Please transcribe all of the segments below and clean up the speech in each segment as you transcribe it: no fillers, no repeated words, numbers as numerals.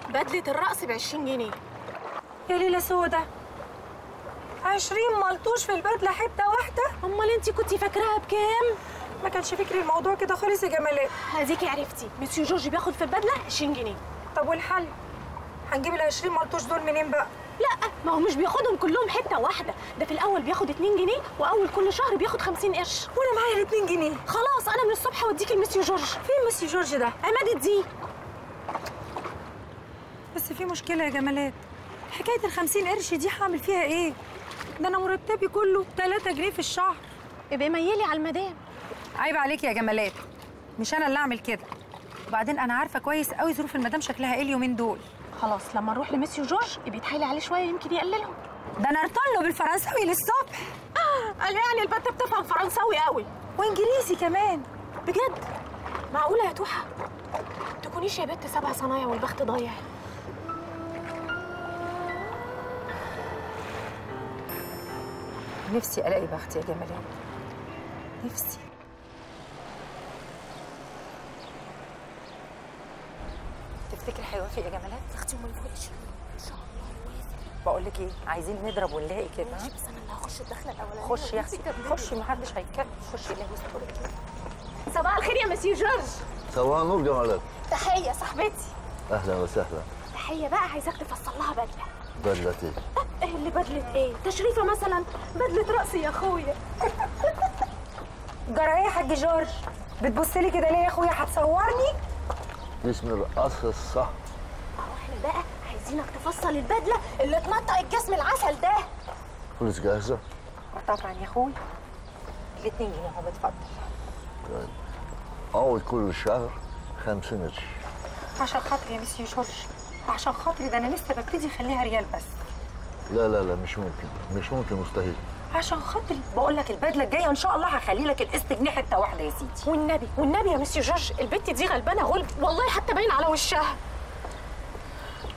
بدلة الرقص ب 20 جنيه. يا ليلة سودة، 20 ملطوش في البدلة حتة واحدة؟ أمال أنت كنتي فاكراها بكام؟ ما كانش فكري الموضوع كده خالص يا جمالات. أديكي عرفتي، مسيو جورج بياخد في البدلة 20 جنيه. طب والحل؟ هنجيب ال 20 ملطوش دول منين بقى؟ لا، ما هو مش بياخدهم كلهم حتة واحدة، ده في الأول بياخد 2 جنيه وأول كل شهر بياخد 50 قرش. وأنا معايا ال 2 جنيه. خلاص أنا من الصبح هوديكي لمسيو جورج. فين مسيو جورج ده؟ عماد الدين. بس في مشكلة يا جمالات، حكاية ال 50 قرش دي هعمل فيها إيه؟ ده أنا مرتبي كله 3 جنيه في الشهر. ابقي ميلي على المدام. عيب عليكي يا جمالات، مش أنا اللي أعمل كده. وبعدين انا عارفه كويس قوي ظروف المدام شكلها ايه اليومين دول. خلاص لما نروح لمسيو جورج بيتحايل عليه شوية يمكن يقللهم. ده انا ارطله بالفرنساوي للصبح. قال يعني البت بتفهم فرنساوي قوي وانجليزي كمان. بجد؟ معقولة يا توحه؟ تكونيش يا بت 7 صنايع والبخت ضايع. نفسي الاقي بختي يا جمالات، نفسي. تفتكر هيوافق يا جمالات؟ اختي وما يفوتش ان شاء الله يوافق. بقول لك ايه، عايزين نضرب ونلاقي كده. ماشي بس انا اللي هخش الدخلة الاولانية. خشي يا اختي خشي، محدش هيتكلم. خشي الله يسترك. صباح الخير يا مسيو جورج. صباح النور جمالات. تحية صاحبتي. اهلا وسهلا. تحية بقى، عايزاك تفصل لها بدله. بدله ايه؟ ايه اللي بدله ايه؟ تشريفه مثلا، بدله رقص يا اخويا. جرى ايه يا حاج جورج؟ بتبص لي كده ليه يا اخويا؟ هتصورني؟ اسم الرقص الصح. احنا بقى عايزينك تفصل البدلة اللي تنطق الجسم العسل ده. فلوس جاهزة؟ طبعا يا اخويا. 2 جنيه اهو، اتفضل. طيب اول كل شهر 50 قرش. عشان خاطري يا مسيو جورج، عشان خاطري، ده انا لسه ببتدي، خليها ريال بس. لا لا لا مش ممكن، مش ممكن، مستحيل. عشان خاطري بقول لك البدلة الجاية ان شاء الله هخلي لك القسط جنيه حتة واحدة يا سيدي. والنبي والنبي يا مسيو جورج البت دي غلبانه غلب والله، حتى باين على وشها.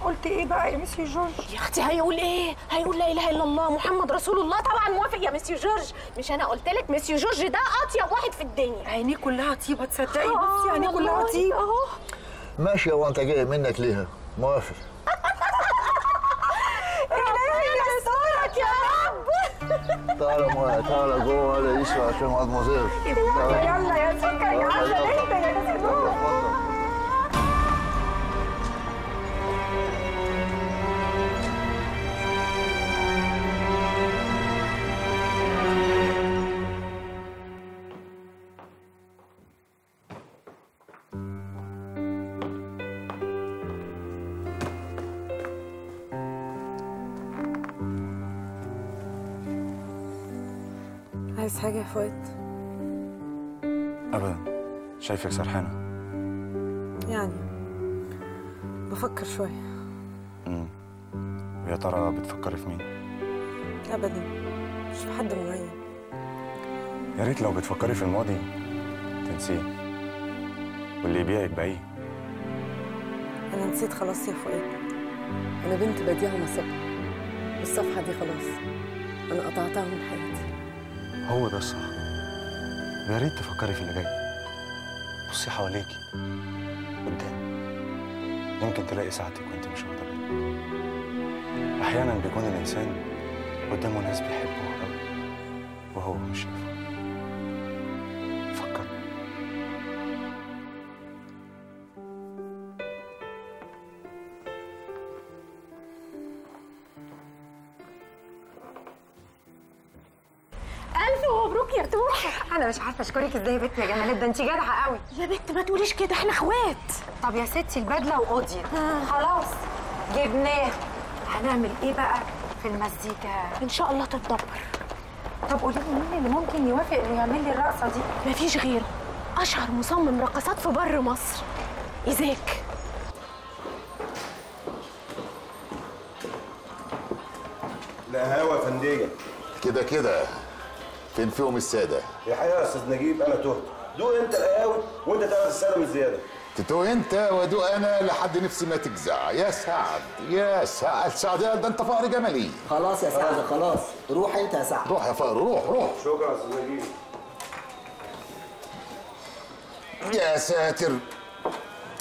قلت ايه بقى يا مسيو جورج؟ يا اختي هيقول ايه؟ هيقول لا اله الا الله محمد رسول الله. طبعا موافق يا مسيو جورج، مش انا قلت لك مسيو جورج ده اطيب واحد في الدنيا. عينيه كلها طيبة تصدقي؟ بصي عينيه كلها طيبة اهو. ماشي، هو انت جاي منك ليها؟ موافق. ربنا يسترك يا رب. تعالى موافق، تعالى جوه ولا يسوى عشان مادموزيل. يلا يلا يا سكر يا عسل انت يا نور. عايز حاجة يا فؤاد؟ أبدا، شايفك سرحانة. يعني بفكر شوية. ويا ترى بتفكري في مين؟ أبدا، مش في حد معين. يا ريت لو بتفكري في الماضي تنسيه، واللي يبيعك بايه. أنا نسيت خلاص يا فؤاد. أنا بنت بديعة ونصبها، والصفحة دي خلاص أنا قطعتها من حياتي. هو ده الصح. يا ريت تفكري في اللي جاي. بصي حواليكي قدام، يمكن تلاقي ساعتك وانت مش واخده بالك. احيانا بيكون الانسان قدامه ناس بيحبوه قوي وهو مش شايفه. فكر. ألف مبروك يا توحة. أنا مش عارفة أشكرك إزاي يا بت يا جمالات، ده أنت جدعة قوي. يا بت ما تقوليش كده، إحنا إخوات. طب يا ستي البدلة وقضيت خلاص جبناها. هنعمل إيه بقى في المزيكا؟ إن شاء الله تتدبر. طب قولي لي مين اللي ممكن يوافق إنه يعمل لي الرقصة دي؟ مفيش غيره، أشهر مصمم رقصات في بر مصر، إيزاك. لا هوا يا فنديجة. كده كده فين فيهم السادة؟ الحقيقة يا استاذ نجيب انا تهت. دوق انت القهاوي وانت تعرف السادة من الزيادة. تتوه انت وادوق انا لحد نفسي ما تجزع. يا سعد يا سعد، سعد ده انت فقر جملي. خلاص يا سعد خلاص، روح انت يا سعد. روح يا فقر، روح روح. شكرا يا استاذ نجيب. يا ساتر،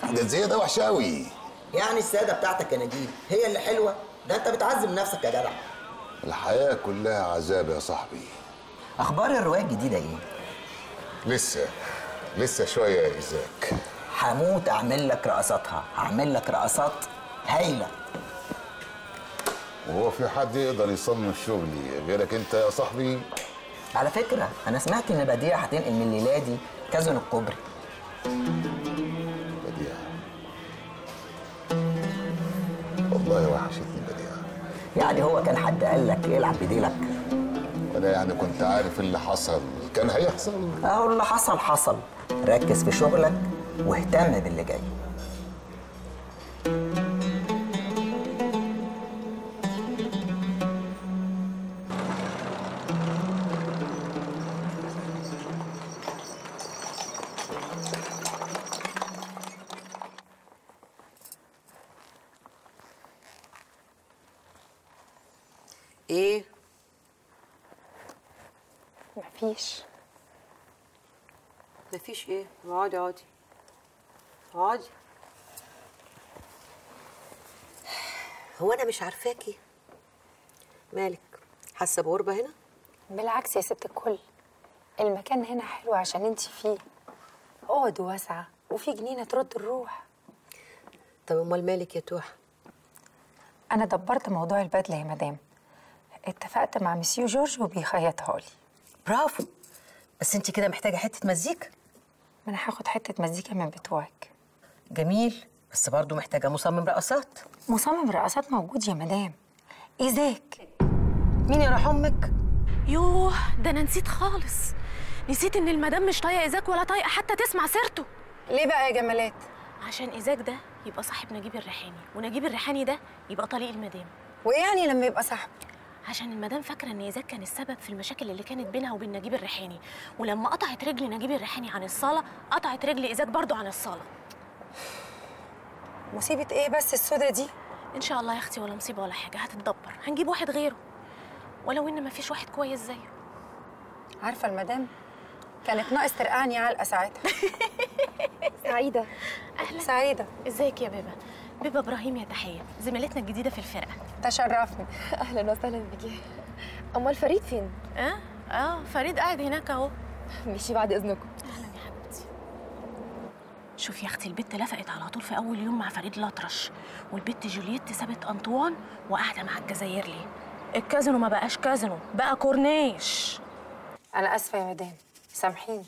ده الزيادة وحشة قوي. يعني السادة بتاعتك يا نجيب هي اللي حلوة؟ ده انت بتعذب نفسك يا جدع. الحياة كلها عذاب يا صاحبي. اخبار الرواية الجديدة ايه؟ لسه شوية يا إيزاك. هموت اعمل لك رقصاتها، هعمل لك رقصات هايلة. وهو في حد يقدر يصمم شغلي غيرك انت يا صاحبي؟ على فكرة انا سمعت ان بديعه هتنقل من الليلة دي كازون الكوبري. بديعه والله وحشتني بديعه. يعني هو كان حد قال لك العب بديلك؟ وانا يعني كنت عارف اللي حصل كان هيحصل. اهو اللي حصل حصل. ركز في شغلك واهتم باللي جاي. ايه؟ مفيش. مفيش ايه؟ اقعدي اقعدي اقعدي. هو انا مش عارفاكي؟ مالك؟ حاسه بغربه هنا؟ بالعكس يا ست الكل، المكان هنا حلو عشان انتي فيه. اقعد واسعة وفي جنينة ترد الروح. طب امال مالك يا توحه؟ انا دبرت موضوع البدلة يا مدام، اتفقت مع مسيو جورج وبيخيطها لي. برافو، بس انت كده محتاجه حتة مزيكا. ما انا هاخد حتة مزيكا من بتوعك. جميل، بس برضه محتاجه مصمم رقصات. مصمم رقصات موجود يا مدام. ايزاك. مين يا راح امك؟ يوه، ده انا نسيت خالص، نسيت ان المدام مش طايقة ايزاك ولا طايقة حتى تسمع سيرته. ليه بقى يا جمالات؟ عشان ايزاك ده يبقى صاحب نجيب الريحاني، ونجيب الريحاني ده يبقى طليق المدام. وايه يعني لما يبقى صاحبه؟ عشان المدام فاكره ان ايزاك كان السبب في المشاكل اللي كانت بينها وبين نجيب الريحاني، ولما قطعت رجل نجيب الريحاني عن الصاله قطعت رجل ايزاك برضو عن الصاله. مصيبة ايه بس السودا دي؟ ان شاء الله يا اختي ولا مصيبة ولا حاجة، هتتدبر، هنجيب واحد غيره، ولو ان مفيش واحد كويس زيه. عارفه المدام كانت ناقص ترقعني علقه ساعتها. سعيدة. اهلا سعيدة. ازيك يا بيبه؟ بيبه ابراهيم يا تحية، زميلتنا الجديدة في الفرقة. تشرفني. اهلا وسهلا بيكي. امال فريد فين؟ فريد قاعد هناك اهو. ماشي، بعد اذنكم. اهلا يا حبيبتي. شوفي يا اختي، البت لفقت على طول في اول يوم مع فريد الأطرش، والبت جولييت سابت انطوان وقاعدة مع الجزائرلي. الكازينو ما بقاش كازينو، بقى كورنيش. انا اسفه يا مدام، سامحيني،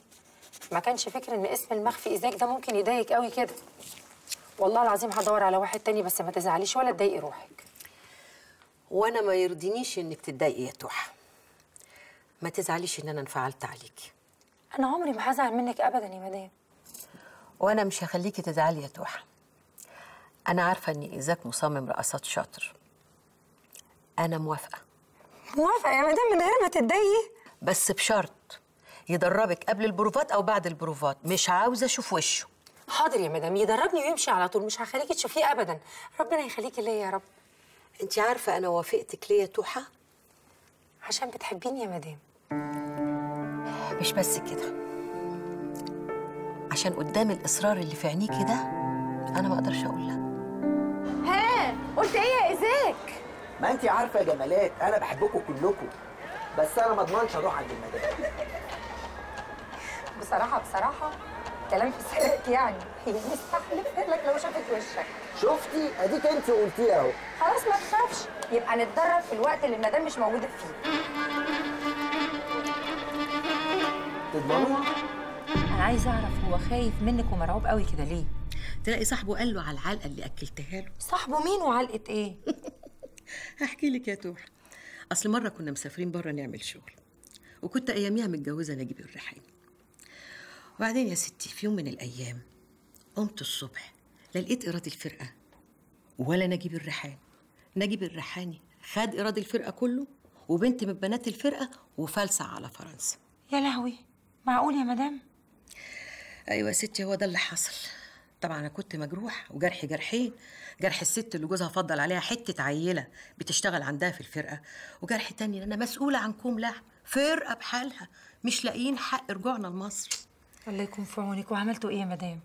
ما كانش فكر ان اسم المخفي ايزاك ده ممكن يضايقك قوي كده. والله العظيم هدور على واحد تاني، بس ما تزعليش ولا تضايقي روحك. وانا ما يرضينيش انك تتضايقي يا توحه. ما تزعليش ان انا انفعلت عليكي. انا عمري ما هزعل منك ابدا يا مدام. وانا مش هخليكي تزعلي يا توحه. انا عارفه ان ايزاك مصمم رقصات شاطر. انا موافقة. موافقة يا مدام من غير ما تتضايقي؟ بس بشرط يدربك قبل البروفات او بعد البروفات، مش عاوزه اشوف وشه. حاضر يا مدام، يدربني ويمشي على طول، مش هخليكي تشوفيه ابدا. ربنا يخليكي ليا يا رب. انت عارفه انا وافقتك ليه يا توحه؟ عشان بتحبيني يا مدام. مش بس كده، عشان قدام الاصرار اللي في عينيكي ده انا ما اقدرش اقول لا. ها قلت ايه يا ايزاك؟ ما انت عارفه يا جمالات انا بحبكم كلكم، بس انا ما اضمنش اروح عند المدام. بصراحة بصراحة كلام في سرك يعني، هي مستحلفها لك لو شافت وشك. شفتي؟ اديك انت قلتيه اهو. خلاص ما تخافش، يبقى نتدرب في الوقت اللي المدام مش موجودة فيه. تضمنوها؟ انا عايزه اعرف هو خايف منك ومرعوب قوي كده ليه؟ تلاقي صاحبه قال له على العلقة اللي اكلتها له. صاحبه مين وعلقه ايه؟ هحكي لك يا توحه. اصل مرة كنا مسافرين بره نعمل شغل، وكنت اياميها متجوزة نجيب الريحاني. وبعدين يا ستي في يوم من الايام قمت الصبح لا لقيت ايراد الفرقة ولا نجيب الريحاني. نجيب الريحاني خد ايراد الفرقة كله وبنت من بنات الفرقة وفلسع على فرنسا. يا لهوي، معقول يا مدام؟ ايوه يا ستي هو ده اللي حصل. طبعا انا كنت مجروح وجرحي جرحين، جرح الست اللي جوزها فضل عليها حتة عيله بتشتغل عندها في الفرقة، وجرح تاني ان انا مسؤولة عن كوم لحم فرقه بحالها مش لاقيين حق رجوعنا لمصر. الله يكون في عونك. وعملتوا ايه يا مدام؟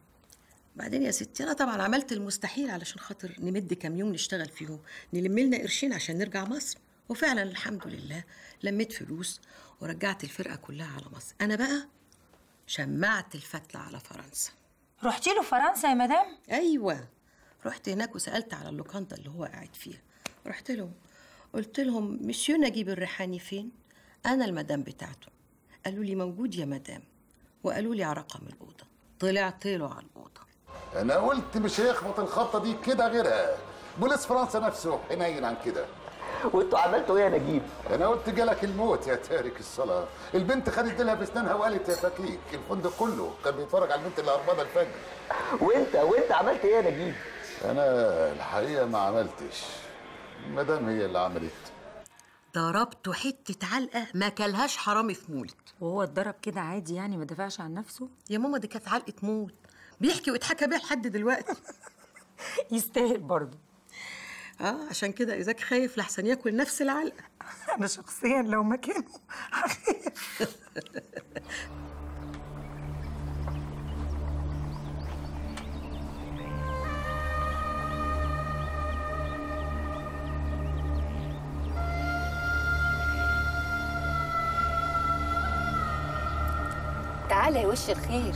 بعدين يا ستي انا طبعا عملت المستحيل علشان خاطر نمد كام يوم نشتغل فيهم، نلم لنا قرشين عشان نرجع مصر، وفعلا الحمد لله لميت فلوس ورجعت الفرقة كلها على مصر. انا بقى شمعت الفتله على فرنسا. رحتي له فرنسا يا مدام؟ ايوه، رحت هناك وسالت على اللوكاندا اللي هو قاعد فيها. رحت لهم قلت لهم مسيو نجيب الريحاني فين؟ انا المدام بتاعته. قالوا لي موجود يا مدام، وقالوا لي على رقم الاوضة. طلعت له على الاوضة. انا قلت مش هيخبط الخبطه دي كده غيرها. بوليس فرنسا نفسه حنين عن كده. وانتوا عملتوا ايه يا نجيب؟ انا قلت جالك الموت يا تارك الصلاة، البنت خدت ديلها في اسنانها وقالت يا فكيك، الفندق كله كان بيتفرج على البنت اللي هربانه الفجر. وانت عملت ايه يا نجيب؟ انا الحقيقة ما عملتش، مدام هي اللي عملت. ضربته حتة علقه ما كلهاش حرامي في مولد. وهو اتضرب كده عادي يعني، ما دافعش عن نفسه؟ يا ماما دي كانت علقه موت، بيحكي ويتحكى بيها لحد دلوقتي. يستاهل برضه. عشان كده إيزاك خايف لحسن ياكل نفس العلقة. أنا شخصيا لو مكانه هخاف. تعالى يا وش الخير.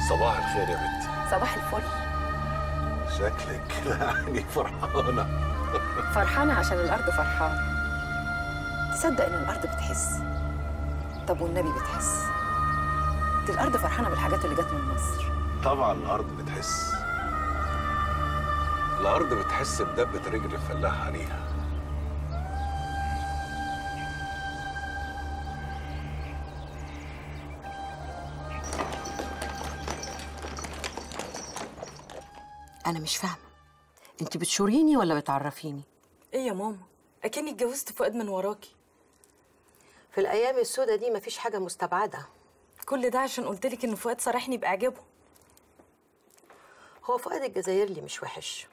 صباح الخير يا بنتي. صباح الفل. شكلك كده يعني فرحانة. فرحانة عشان الأرض فرحانة. تصدق إن الأرض بتحس؟ طب والنبي بتحس؟ دي الأرض فرحانة بالحاجات اللي جت من مصر. طبعا الأرض بتحس. الأرض بتحس بدبة رجل الفلاح عليها. أنا مش فاهمة، أنت بتشوريني ولا بتعرفيني؟ إيه يا ماما؟ أكني اتجوزت فؤاد من وراكي. في الأيام السودة دي مفيش حاجة مستبعدة. كل ده عشان قلتلك إن فؤاد صارحني بإعجابه. هو فؤاد الجزائري مش وحش،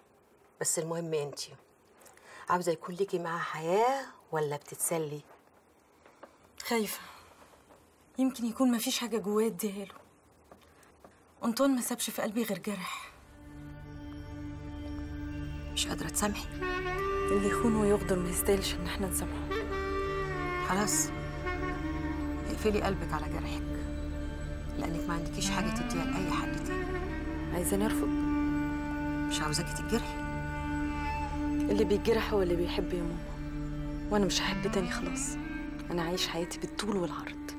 بس المهم أنت عاوزة يكون ليكي معاه حياة ولا بتتسلي؟ خايفة يمكن يكون مفيش حاجة جواه اديها له. أنطوان ما سابش في قلبي غير جرح. مش قادرة تسامحي؟ اللي يخون ويغدر ما يستاهلش إن احنا نسامحه. خلاص اقفلي قلبك على جرحك، لأنك ما عندكيش حاجة تديها لأي حد تاني. عايزة نرفض؟ مش عاوزاكي تتجرحي. اللي بيتجرح هو اللي بيحب يا ماما، وأنا مش هحب تاني خلاص. أنا عايش حياتي بالطول والعرض.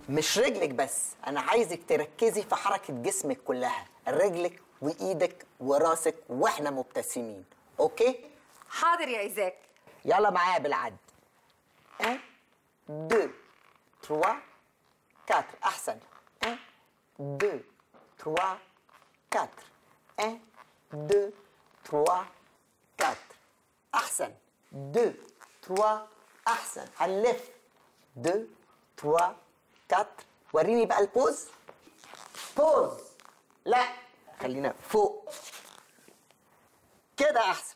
مش رجلك بس، أنا عايزك تركزي في حركة جسمك كلها، رجلك وإيدك وراسك وإحنا مبتسمين، okay؟ حاضر يا إيزاك. يلا معايا بالعد. 1 2 3 4. أحسن. 1 2 3 4. 1 2 3 4. أحسن. 2 3. أحسن. هنلف. 2 3 4. وريني بقى ال pose. pose. لا خلينا فوق كده أحسن.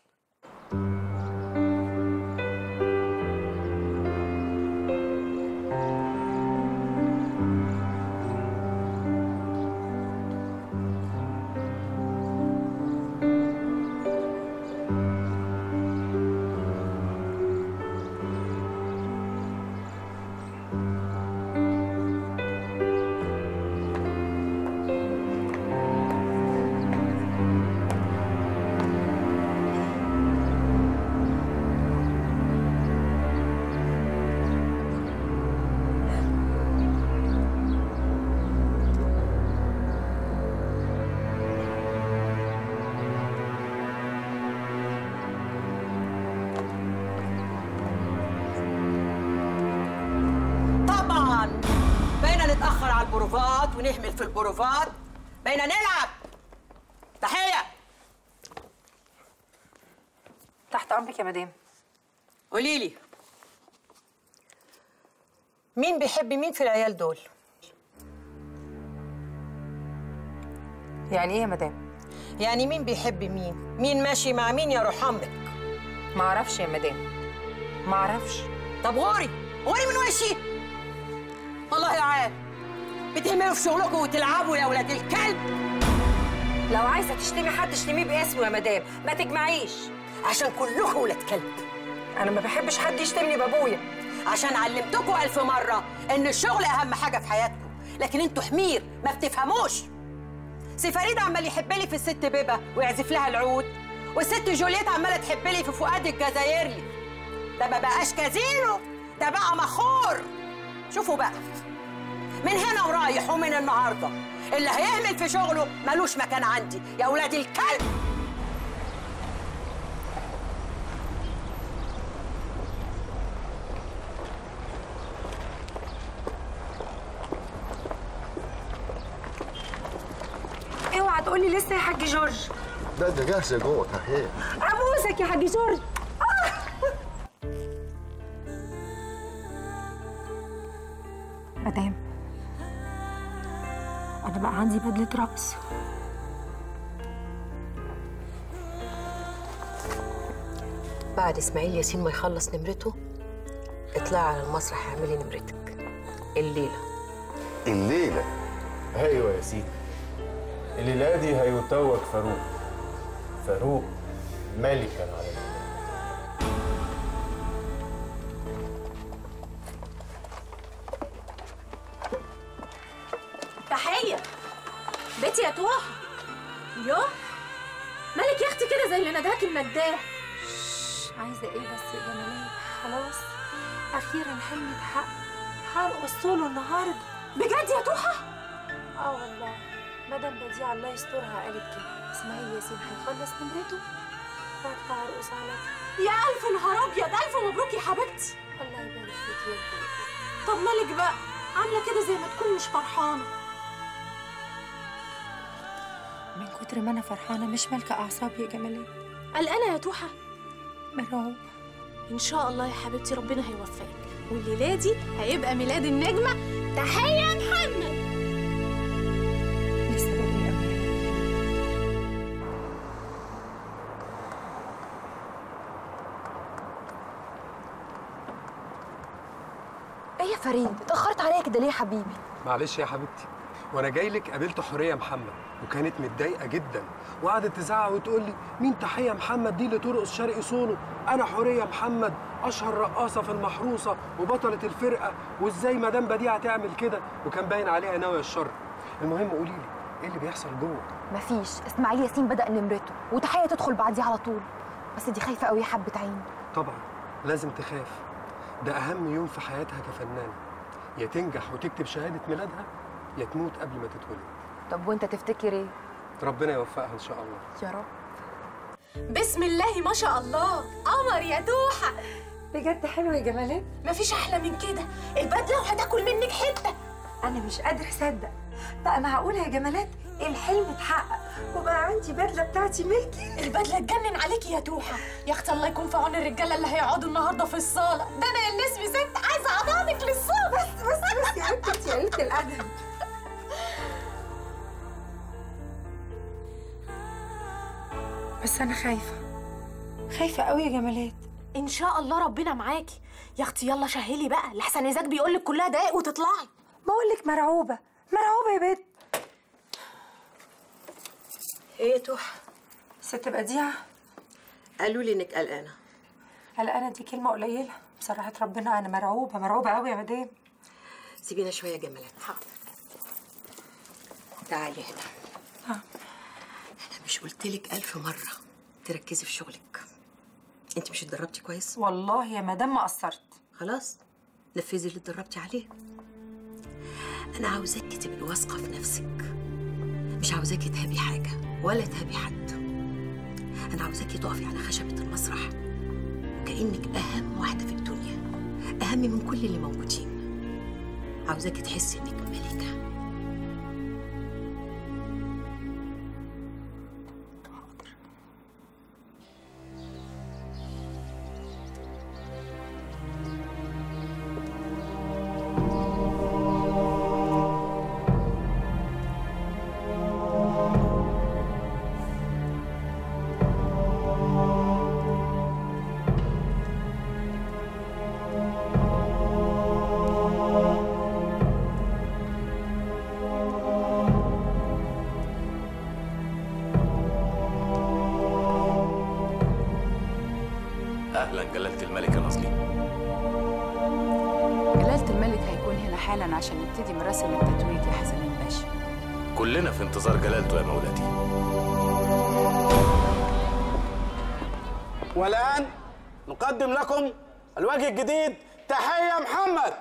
البروفات ونهمل في البروفات، بقينا نلعب. تحية. تحت أمرك يا مدام. قولي لي مين بيحب مين في العيال دول؟ يعني ايه يا مدام؟ يعني مين بيحب مين؟ مين ماشي مع مين يا روح امك؟ معرفش يا مدام، معرفش. طب غوري غوري من وشي. والله يا عال بتهملوا في شغلكم وتلعبوا يا ولاد الكلب. لو عايزه تشتمي حد اشتميه باسمه يا مدام، ما تجمعيش. عشان كلكم ولاد كلب. انا ما بحبش حد يشتمني بابويا. عشان علمتكم 1000 مرة ان الشغل اهم حاجة في حياتكم، لكن انتوا حمير ما بتفهموش. سي فريد عمال يحب لي في الست بيبه ويعزف لها العود، والست جوليت عماله تحب لي في فؤاد الجزائري. ده ما بقاش كازينو، ده بقى مخور. شوفوا بقى من هنا ورايح ومن النهارده اللي هيهمل في شغله ملوش مكان عندي يا ولاد الكلب. اوعى تقولي لسه يا حاج جورج. ده جاهزة جوه تحية. ابوسك يا حاج جورج. مدام، انا بقى عندي بدله رقص. بعد اسماعيل ياسين ما يخلص نمرته اطلعي على المسرح اعملي نمرتك الليلة. الليلة؟ ايوه يا سيدي، الليلة دي هيتوج فاروق، فاروق ملكا على الليلة. تحية بيتي يا توحه. يوه مالك يا اختي كده زي اللي ندهك النداه؟ عايزه ايه بس يا جمالات؟ خلاص اخيرا حلمي اتحقق، هرقص سولو النهارده. بجد يا توحه؟ اه والله، مدام بديعه الله يسترها قالت كده، اسماعيل ياسين هيخلص نمرته وهطلع ارقص على طول. يا الف نهار ابيض، الف مبروك يا حبيبتي. الله يبارك فيك يا بنتي. طب مالك بقى عامله كده زي ما تكون مش فرحانة؟ من كتر ما انا فرحانة مش مالكه اعصابي يا جمالات. قلقانة يا توحه؟ مرعوبه. ان شاء الله يا حبيبتي ربنا هيوفقك، والليلة دي هيبقى ميلاد النجمة تحية محمد. لسه بدري قوي. ايه يا فريد، اتاخرت عليا كده ليه يا حبيبي؟ معلش يا حبيبتي، وانا جاي لك قابلت حورية محمد وكانت متضايقة جدا وقعدت تزعق وتقول لي مين تحية محمد دي اللي ترقص شرقي سولو؟ انا حورية محمد اشهر رقاصه في المحروسة وبطله الفرقة، وازاي مدام بديعه تعمل كده؟ وكان باين عليها ناوية الشر. المهم قولي لي ايه اللي بيحصل جوه؟ مفيش، اسماعيل ياسين بدأ نمرته وتحية تدخل بعديه على طول، بس دي خايفة قوي يا حبه عيني. طبعا لازم تخاف، ده اهم يوم في حياتها كفنانه، يا تنجح وتكتب شهادة ميلادها يا تموت قبل ما تتولد. طب وانت تفتكر ايه؟ ربنا يوفقها ان شاء الله. يا رب. بسم الله ما شاء الله، قمر يا توحه. بجد حلو يا جمالات، مفيش احلى من كده، البدلة وهتاكل منك حتة. انا مش قادرة اصدق بقى، معقولة يا جمالات الحلم اتحقق وبقى عندي بدله بتاعتي ملكي؟ البدلة تجنن عليكي يا توحه يا اختي. الله يكون في عون الرجالة اللي هيقعدوا النهارده في الصاله، ده انا اللي اسمي ست عايزه اعضانك للصبح. بس بس بس يا بنتي يا قلة الادب. بس انا خايفة، خايفة قوي يا جمالات. ان شاء الله ربنا معاكي يا اختي. يلا شهلي بقى لحسن ازاك بيقول لك كلها دقايق وتطلعي. بقول لك مرعوبه، مرعوبه يا بنت. ايه يا توحه؟ ست بديعه قالوا لي انك قلقانة. قلقانة دي كلمة قليله بصراحة، ربنا انا مرعوبه، مرعوبه قوي يا مدام. سيبينا شوية يا جمالات. حاضر. تعالي هنا. انا مش قلتلك 1000 مرة تركزي في شغلك؟ انت مش اتدربتي كويس؟ والله يا مدام ما قصرت. خلاص نفذي اللي اتدربتي عليه. انا عاوزاكي تبقي واثقة في نفسك، مش عاوزاكي تهابي حاجة ولا تهابي حد. انا عاوزاكي تقفي على خشبه المسرح وكانك اهم واحدة في الدنيا، اهم من كل اللي موجودين. عاوزاكي تحسي انك ملكه. اهلا جلالة الملكة نازلين. جلالة الملك هيكون هنا حالا عشان نبتدي مراسم التتويج يا حسنين باشا. كلنا في انتظار جلالته يا مولاتي. والآن نقدم لكم الوجه الجديد تحية محمد.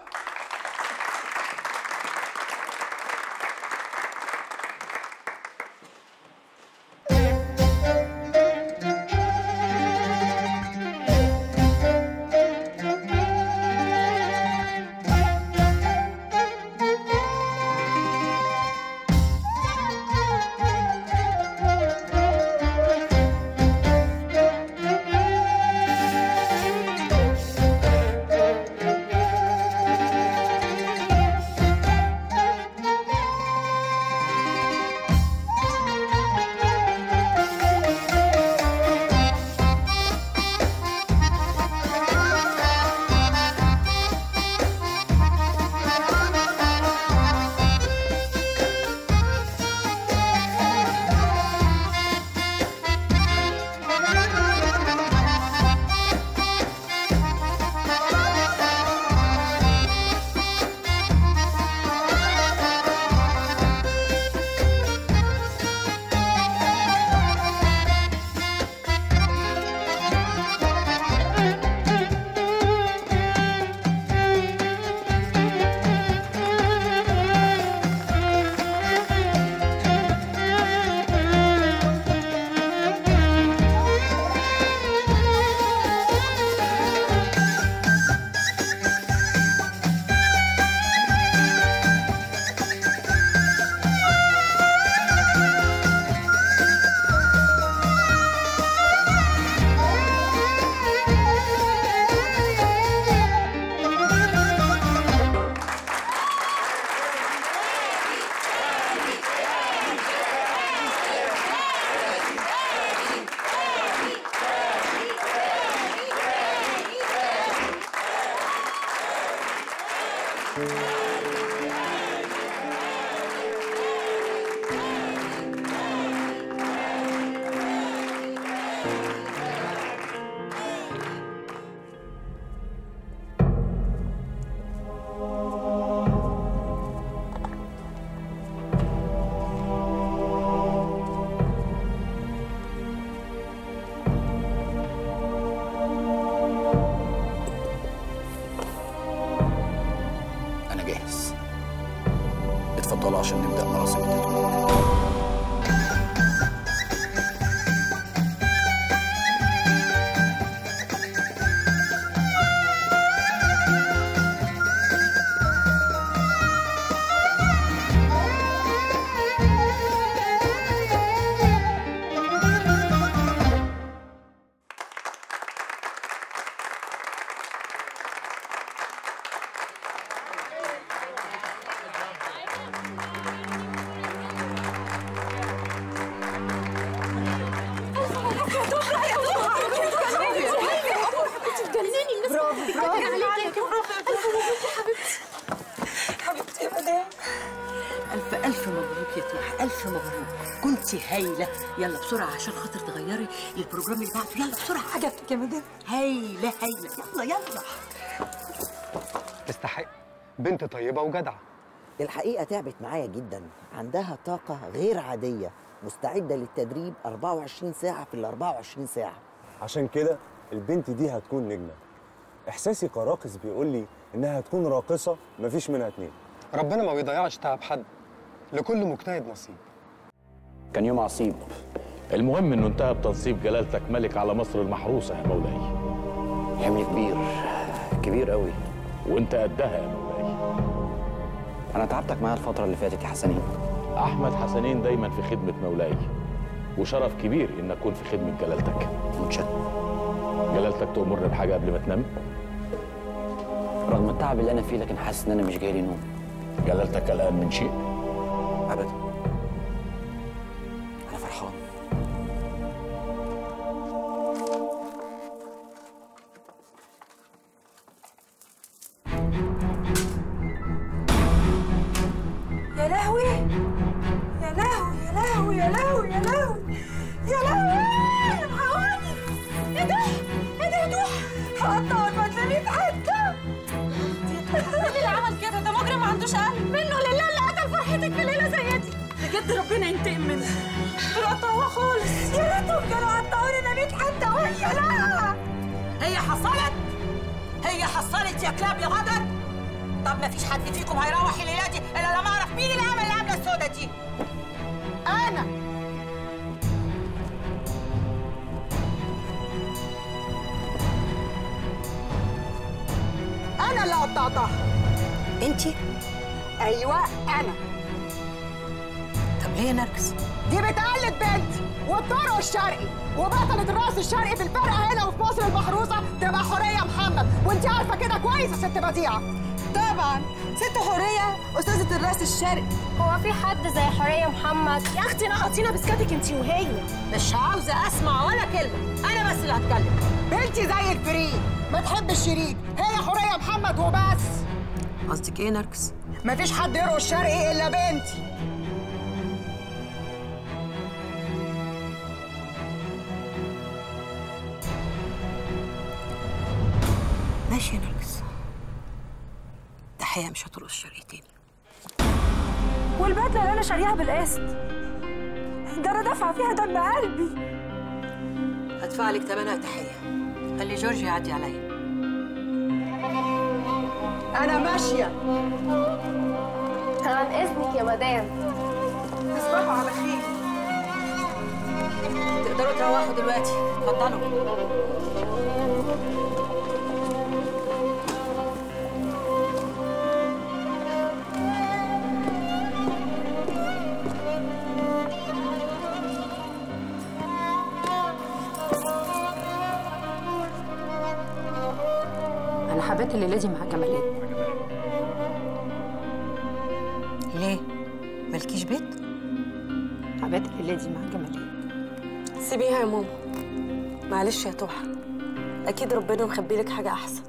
مبروك، كنتي هايلة. يلا بسرعة عشان خاطر تغيري ال program اللي بعده، يلا بسرعة. عجبتك يا مدام؟ هايلة هايلة، يلا يلا. تستحق، بنت طيبة وجدعه. الحقيقة تعبت معايا جدا، عندها طاقة غير عادية، مستعدة للتدريب 24 ساعة في ال 24 ساعة. عشان كده البنت دي هتكون نجمه. احساسي كراقص بيقول لي انها هتكون راقصه مفيش منها اتنين. ربنا ما بيضيعش تعب حد، لكل مجتهد نصيب. كان يوم عصيب. المهم انه انتهى بتنصيب جلالتك ملك على مصر المحروسة يا مولاي. حمل كبير كبير قوي، وانت قدها يا مولاي. انا تعبتك معايا الفترة اللي فاتت يا حسنين. احمد حسنين دايما في خدمة مولاي، وشرف كبير ان اكون في خدمة جلالتك. متشكر. جلالتك تأمرني بحاجة قبل ما تنام؟ رغم التعب اللي انا فيه لكن حاسس ان انا مش جاي لي نوم. جلالتك قلقان من شيء؟ ابدا، انا فرحان. يا لهوي يا لهوي يا لهوي يا لهوي يا لهوي يا لهوي، الحقوني! ايه ده؟ ايه ده يا دوح؟ هقطع البدلة 100 حتة. مين اللي عمل كده؟ ده مجرم ما عندوش قلب. منه لله اللي قتل فرحتك في ليلة زي دي. بجد ربنا ينتقم منه. دول قطعوها خالص. يا ريتهم كانوا قطعوني انا 100 حتة. وهي لا، هي حصلت؟ هي حصلت يا كلاب يا غدر؟ طب ما فيش حد فيكم هيروح الليلة دي الا لما اعرف مين اللي عمل العملة السوداء دي. انا اللي قطعتها. انتي؟ ايوه انا. طب ليه يا نرجس؟ دي بتقلد بنتي وبترقص شرقي، وبطلة الرقص الشرقي في الفرقة هنا وفي مصر المحروسة تبقى حورية محمد، وانت عارفه كده كويس يا ست بديعه. طبعا ست حورية استاذه الرقص الشرقي. هو في حد زي حورية محمد؟ يا اختي نقطينا بسكاتك انت وهي. مش عاوزه اسمع ولا كلمة، انا بس اللي هتكلم. بنتي زي الفريق، ما تحب الشريك، هي حورية محمد وبس. قصدك ايه يا نرجس؟ مفيش حد يرقص شرقي الا بنتي. ماشي يا نرجس، تحية مش هترقص شرقي تاني. والبدله اللي انا شاريها بالقسط ده انا دافعه فيها دم قلبي. هدفع لك ثمنها تحية. خلي جورج يعدي عليا. انا ماشية. عن اذنك يا مدام. تصبحوا على خير. تقدروا تروحوا دلوقتي، اتفضلوا. أنا حبيت الليلة دي مع جمالات. ليه؟ مالكيش بيت؟ حبيت الليلة دي مع جمالات. سيبيها يا ماما، معلش يا توحة، أكيد ربنا مخبي لك حاجة أحسن.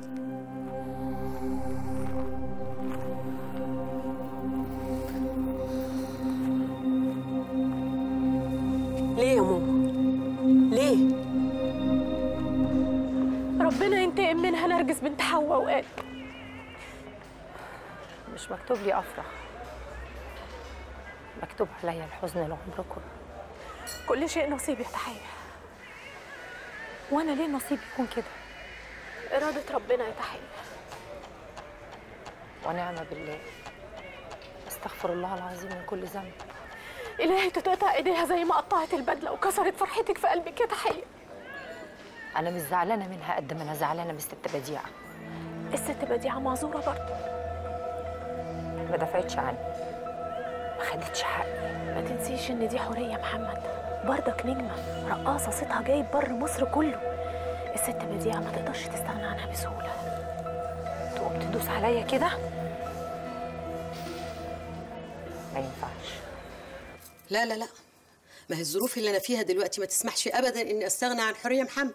ليه يا ماما؟ ليه؟ ربنا ينتقم منها نرجس بنت حواء وقال. مش مكتوب لي أفرح، مكتوب عليا الحزن العمر كله. كل شيء نصيب يا تحية. وأنا ليه نصيب يكون كده؟ إرادة ربنا يا تحية. ونعم بالله، استغفر الله العظيم من كل ذنب. إلهي تتقطع إيديها زي ما قطعت البدلة وكسرت فرحتك في قلبك يا تحية. أنا مش زعلانة منها قد ما أنا زعلانة من الست بديعة. الست بديعة معذورة برضه. ما دفعتش عني، ما خدتش حقي. ما تنسيش إن دي حورية محمد، برضك نجمة رقاصة صيتها جايب بره مصر كله. الست بديعة ما تقدرش تستغنى عنها بسهولة. تقوم تدوس عليا كده؟ ما ينفعش. لا لا لا، ما هي الظروف اللي انا فيها دلوقتي ما تسمحش ابدا اني استغنى عن حورية محمد.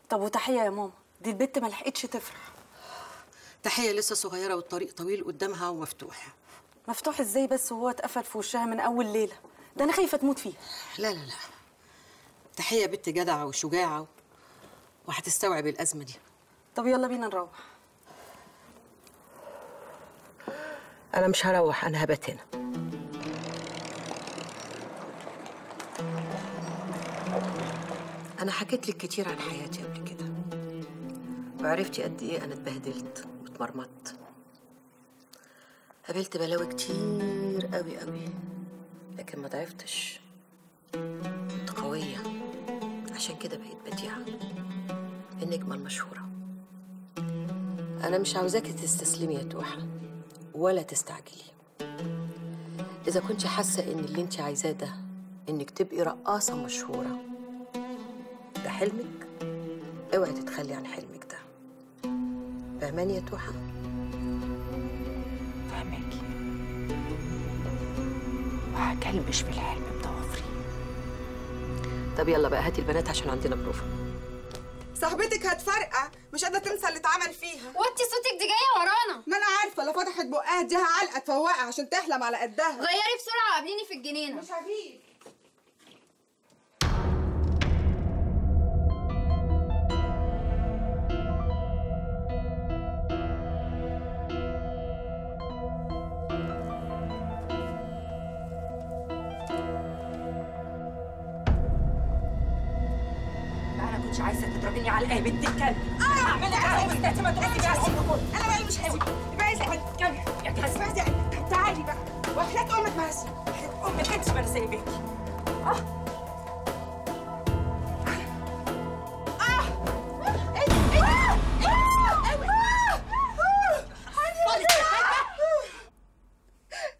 طب وتحية يا ماما؟ دي البت ما لحقتش تفرح. تحية لسه صغيرة والطريق طويل قدامها ومفتوح. مفتوح ازاي بس وهو اتقفل في وشها من اول ليلة؟ ده انا خايفة تموت فيها. لا لا لا، تحية بنت جدعه وشجاعة وهتستوعب الازمة دي. طب يلا بينا نروح. انا مش هروح، انا هبات هنا. انا حكيت لك كتير عن حياتي قبل كده، وعرفتي قد ايه انا اتبهدلت واتمرمطت. قابلت بلاوي كتير قوي قوي، لكن ما ضعفتش، كنت قوية. عشان كده بقيت بديعة، النجمة المشهورة. أنا مش عاوزاكي تستسلمي يا توحة ولا تستعجلي. إذا كنت حاسة إن اللي أنت عايزاه ده إنك تبقي رقاصة مشهورة، ده حلمك، اوعي تتخلي عن حلمك ده. فاهماني يا توحة؟ فاهماكي، وهكلبش في الحلم بضوافري. طب يلا بقى هاتي البنات عشان عندنا بروفة. صاحبتك هتفرقع، مش قادرة تنسى اللي اتعمل فيها. وطي صوتك، دي جاية ورانا. ما انا عارفة، لو فتحت بقها اديها علقة تفوقها عشان تحلم على قدها. غيري بسرعة وقابليني في الجنينة. مش هجيب. مش عايزه تضربيني علقه يا بنت الكلب. اعمل لك علقه بنتي، ما تقولي بقى العمر كله. انا بقى مش هسيب. يا كلب طب تعالي بقى، وحياة امك ما هسيب. وحياة امك انت ما انا سايباكي.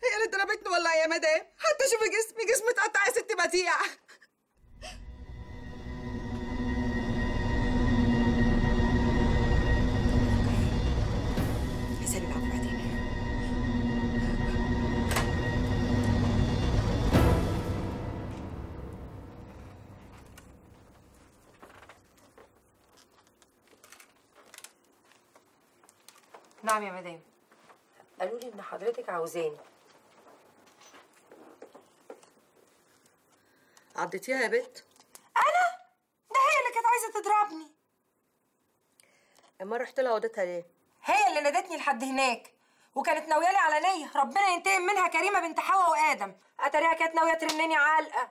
هي اللي ضربتني والله يا مدام. حتى شوفي جسمي، جسمي اتقطع يا ست بديعه. نعم يا مدام. قالوا لي ان حضرتك عاوزاني. عضيتيها يا بت؟ انا؟ ده هي اللي كانت عايزه تضربني. اما رحت لها عودتها ليه؟ هي اللي نادتني لحد هناك، وكانت ناوية لي على نيه، ربنا ينتقم منها. كريمة بنت حواء وادم، اتاريها كانت ناوية ترنني علقه.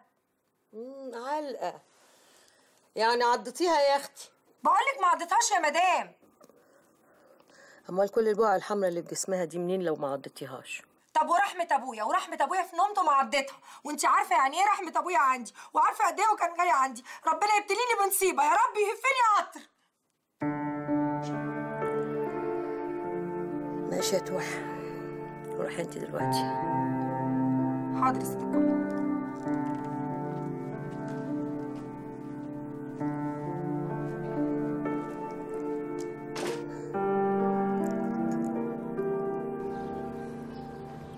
علقه يعني عضتيها يا اختي؟ بقول لك ما عضتهاش يا مدام. امال كل البقع الحمراء اللي في جسمها دي منين لو ما عضتيهاش؟ طب ورحمة ابويا، ورحمة ابويا في نومته ما عضتها، وانت عارفه يعني ايه رحمه ابويا عندي، وعارفه قد ايه وكان غالي عندي. ربنا يبتليني بنصيبه يا رب، يهفني قطر. ماشي يا توحة، روحي انت دلوقتي. حاضر يا ست الكل.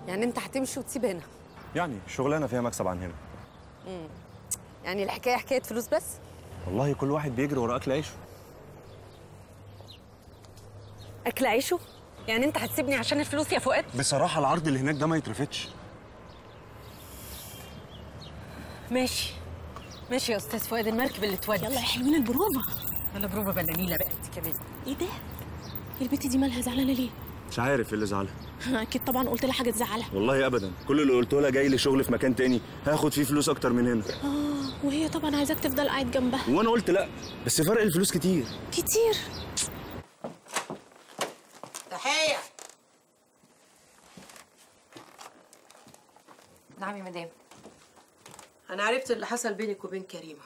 يعني انت هتمشي وتسيب هنا؟ يعني شغلانة فيها مكسب عن هنا. يعني الحكاية حكاية فلوس بس؟ والله كل واحد بيجري ورا اكل عيشه. اكل عيشه؟ يعني انت هتسيبني عشان الفلوس يا فؤاد؟ بصراحة العرض اللي هناك ده ما يترفضش. ماشي ماشي يا استاذ فؤاد، المركب اللي تودي. يلا يا حلوين البروفه. يلا بروفه بلا نيله بقى انت كمان. ايه ده؟ البت دي مالها زعلانة ليه؟ مش عارف ايه اللي زعلها. اكيد طبعا قلت لها حاجة تزعلها. والله ابدا، كل اللي قلته لها جاي لي شغل في مكان تاني هاخد فيه فلوس اكتر من هنا. وهي طبعا عايزاك تفضل قاعد جنبها. وانا قلت لا، بس فرق الفلوس كتير كتير. تحية. نعم يا مدام. انا عرفت اللي حصل بينك وبين كريمة.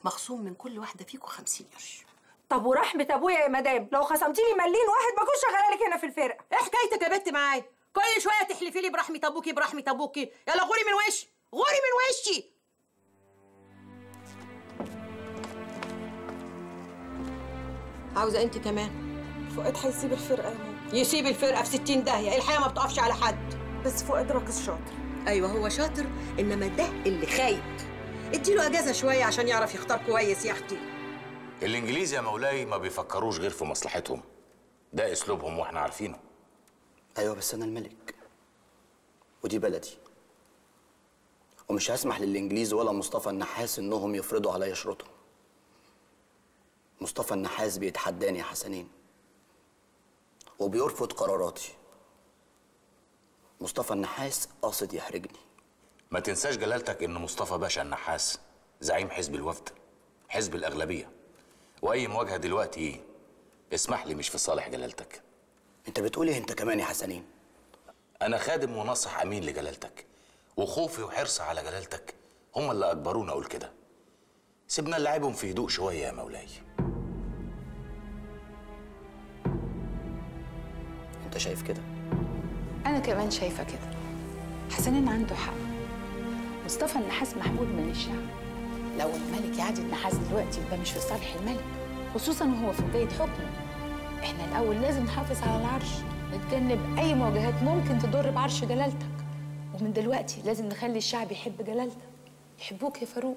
مخصوم من كل واحدة فيكم 50 قرش. طب ورحمة ابويا يا مدام لو خصمتي لي ملين واحد ما كنتش شغالة لك هنا في الفرقة. ايه حكايتك يا بنت معايا؟ كل شوية تحلفي لي برحمة ابوكي برحمة ابوكي. يلا غوري من وشي، غوري من وشي. عاوزه انت كمان؟ فؤاد هيسيب الفرقة يا ماما. يسيب الفرقة في 60 داهية، الحياة ما بتقفش على حد. بس فؤاد راقص شاطر. ايوه هو شاطر، انما ده اللي خايب. اديله اجازه شوية عشان يعرف يختار كويس يا اختي. الانجليز يا مولاي ما بيفكروش غير في مصلحتهم، ده اسلوبهم واحنا عارفينه. ايوه بس انا الملك ودي بلدي، ومش هسمح للإنجليز ولا مصطفى النحاس إنهم يفرضوا عليا شروطهم. مصطفى النحاس بيتحداني يا حسنين وبيرفض قراراتي. مصطفى النحاس قاصد يحرجني. ما تنساش جلالتك إن مصطفى باشا النحاس زعيم حزب الوفد، حزب الأغلبية، وأي مواجهة دلوقتي اسمح لي مش في صالح جلالتك. أنت بتقول إيه أنت كمان يا حسنين؟ أنا خادم وناصح أمين لجلالتك، وخوفي وحرصي على جلالتك هم اللي أجبرونا أقول كده. سيبنا نلعبهم في هدوء شوية يا مولاي. أنت شايف كده؟ أنا كمان شايفة كده. حسنين عنده حق. مصطفى النحاس محبوب من الشعب. لو الملك يعدي النحاس دلوقتي ده مش في صالح الملك، خصوصا وهو في بداية حكمه. احنا الأول لازم نحافظ على العرش، نتجنب أي مواجهات ممكن تضر بعرش جلالتك. ومن دلوقتي لازم نخلي الشعب يحب جلالتك، يحبوك يا فاروق.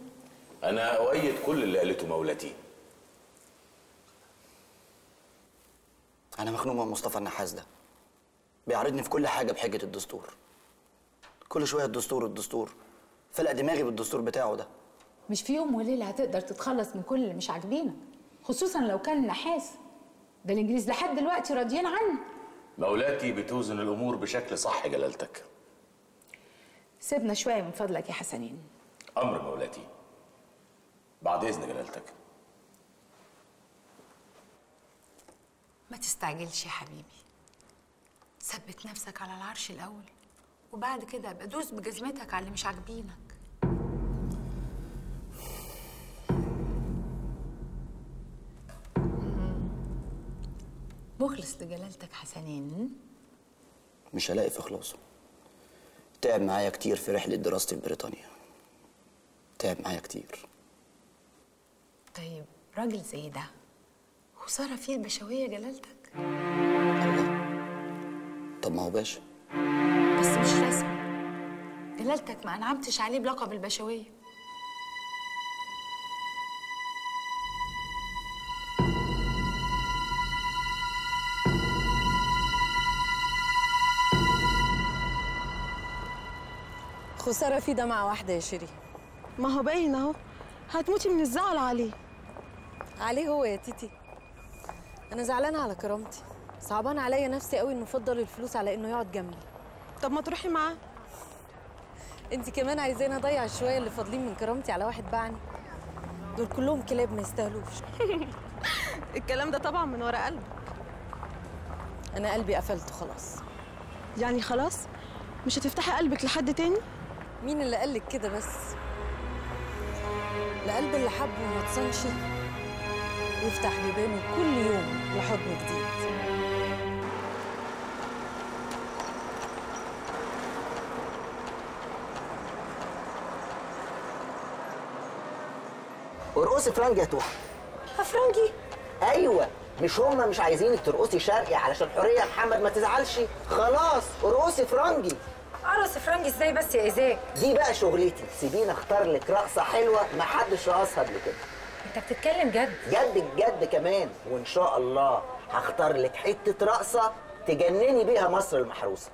أنا أؤيد كل اللي قالته مولاتي. أنا مخنوق من مصطفى النحاس ده، بيعارضني في كل حاجة بحجة الدستور. كل شوية الدستور الدستور، فلق دماغي بالدستور بتاعه ده. مش في يوم وليلة هتقدر تتخلص من كل اللي مش عاجبينك، خصوصا لو كان النحاس ده. الإنجليز لحد دلوقتي راضيين عنه. مولاتي بتوزن الأمور بشكل صح جلالتك. سيبنا شوية من فضلك يا حسنين. أمر مولاتي. بعد إذن جلالتك. ما تستعجلش يا حبيبي، ثبت نفسك على العرش الأول، وبعد كده ابقى دوس بجزمتك على اللي مش عاجبينك. مخلص لجلالتك حسنين. مش هلاقي في خلاصه. تعب معايا كتير في رحلة دراستي في بريطانيا. تعب معايا كتير. طيب راجل زي ده خسارة فيه البشوية جلالتك؟ الله، طب ما هو باشا. بس مش رسمي. جلالتك ما أنعمتش عليه بلقب البشوية. خسارة في دمعة واحدة يا شيرين. ما هو باين اهو، هتموتي من الزعل عليه. عليه هو يا تيتي؟ أنا زعلانة على كرامتي، صعبان عليا نفسي قوي إنه فضل الفلوس على إنه يقعد جنبي. طب ما تروحي معاه. أنت كمان عايزاني أضيع الشوية اللي فاضلين من كرامتي على واحد باعني؟ دول كلهم كلاب ما يستاهلوش. الكلام ده طبعا من ورا قلبك. أنا قلبي قفلته خلاص. يعني خلاص؟ مش هتفتحي قلبك لحد تاني؟ مين اللي قالك كده بس؟ القلب اللي حبه وما تصنش يفتح بيبانه كل يوم لحضن جديد. ارقصي فرنجي يا توحة. فرنجي؟ ايوه، مش هما مش عايزينك ترقصي شرقي علشان حورية محمد ما تزعلش؟ خلاص ارقصي فرنجي. ارقص فرنجي ازاي بس يا ايزاك؟ دي بقى شغلتي، سيبيني اختار لك رقصه حلوة ما حدش رقصها قبل كده. انت بتتكلم جد؟ جد الجد كمان، وان شاء الله هختار لك حتة رقصه تجنني بيها مصر المحروسة.